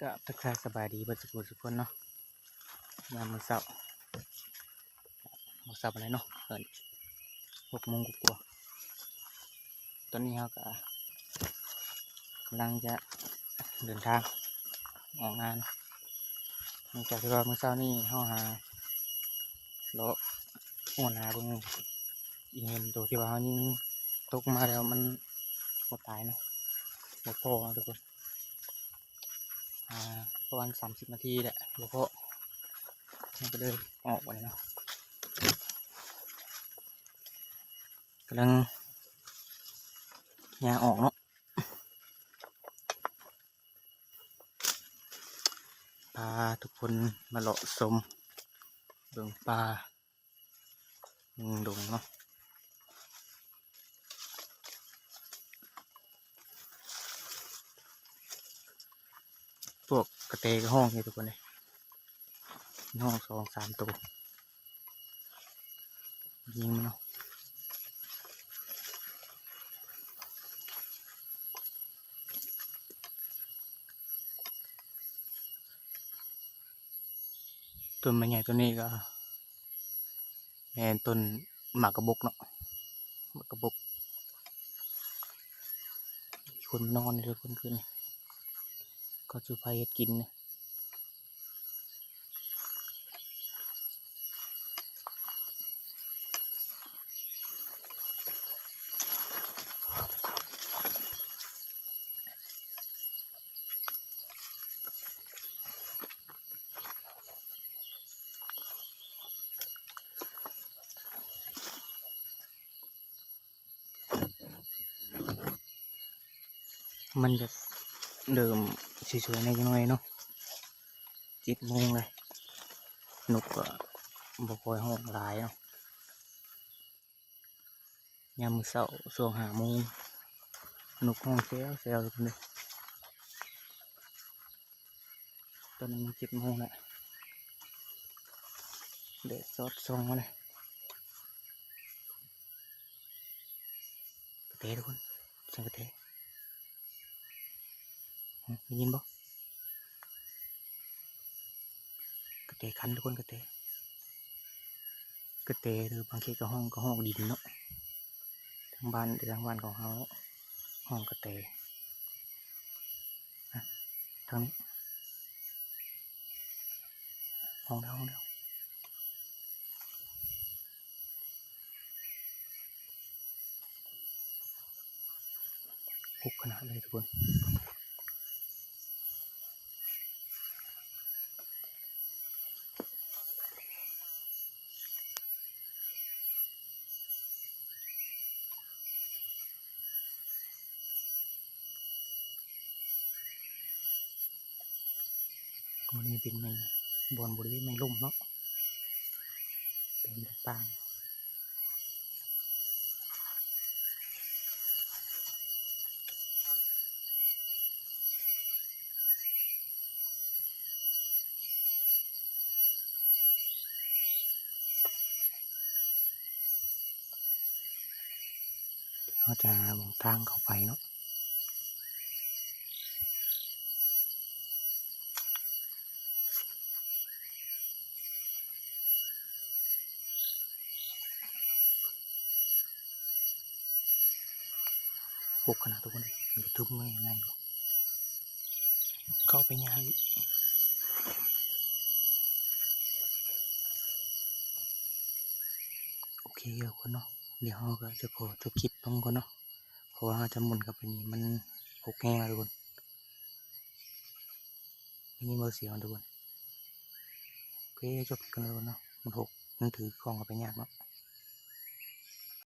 ກະທັກທາຍສະບາຍດີເບິດສູ່ຜູ້ສູ່ຄົນເນາະ ຍາມມື້ເຊົ້າ ບໍ່ເຊົ້າປານໃດເນາະ ເອີ່ນ ຫົກໂມງກວ່າໆ ຕອນນີ້ເຮົາກະກຳລັງຈະເດີນທາງອອກງານ ຫຼັງຈາກທີ່ວ່າມື້ເຊົ້ານີ້ເຮົາຫາເລາະຄົ້ນຫາເບິ່ງອີເຫັນໂຕທີ່ວ່າເຮົາຍິງຕົກມາແລ້ວມັນບໍ່ຕາຍເນາະ ບໍ່ພໍເນາະທຸກຄົນ. ອ່າ ປະມານສາມສິບນາທີແຫຼະ ບໍ່ພໍ ເຮົາກະເລີຍອອກບາດນີ້ເນາະ ກຳລັງຍ່າງອອກເນາະ ພາທຸກຄົນມາເລາະຊົມເບິ່ງປ່າ ເບິ່ງດົງເນາະ ພວກກະແຕກະຮ້ອງຢູ່ທຸກຄົນເອີຍ ຮ້ອງສອງສາມໂຕ ຍິງມັນເນາະ ຕົ້ນໄມ້ໃຫຍ່ຕົ້ນນີ້ກະ ແມ່ນຕົ້ນໝາກກະບົກເນາະ ໝາກກະບົກ ມີຄົນມານອນຢູ່ເດີ ເມື່ອຄືນນີ້ ເຂົາຈູ່ໄຟເຮັດກິນນີ້. ມັນຈະເລີ່ມສວຍໆແດ່ຈັກໜ້ອຍເນາະ ເຈັດໂມງແລ້ວ ນົກກະບໍ່ຄ່ອຍຮ້ອງຫຼາຍເນາະ. ຍາມມື້ເຊົ້າຊ່ວງຫ້າໂມງ ນົກຮ້ອງແຊວໆ ທຸກຄົນເອີຍ ຕອນນີ້ມັນເຈັດໂມງແລ້ວ ແດດສອດສ່ອງມາເລີຍ ກະແຕທຸກຄົນ ສຽງກະແຕ ຫຶ ໄດ້ຍິນບໍ່? ກະແຕຂັນທຸກຄົນ ກະແຕ ກະແຕ ຫຼືບາງເຂດກະຮ້ອງກະຮອກດິນເນາະ ທາງບ້ານ ທາງບ້ານຂອງເຮົາຮ້ອງກະແຕ ທາງນີ້ ຮ້ອງແລ້ວ ຮ້ອງແລ້ວ. ຮົກຂະໜາດເລີຍທຸກຄົນ ບ່ອນນີ້ເປັນໄມ້ ບ່ອນບໍລິເວນໄມ້ລົ້ມເນາະ ເປັນຕ່າງໆ ເຮົາຈະຫາເບິ່ງທາງເຂົ້າໄປເນາະ ຮົກຂະໜາດທຸກຄົນເອີຍ ມັນກະທຶບມືໃຫຍ່ ເຂົ້າໄປຍາກອີກ. ໂອເຄທຸກຄົນເນາະ ດຽວເຮົາກະຈະຂໍຈົບຄລິບລົງກ່ອນເນາະ ເພາະວ່າເຮົາຈະໝູນກັບໄປນີ້ມັນຮົກແຮງແລ້ວທຸກຄົນ ໄດ້ຍິນບໍ່ສຽງທຸກຄົນ ໂອເຄ ຈົບຄລິບກັນເລີຍເນາະ ມັນຮົກ ມັນຖືກ້ອງເຂົ້າໄປຍາກເນາະ.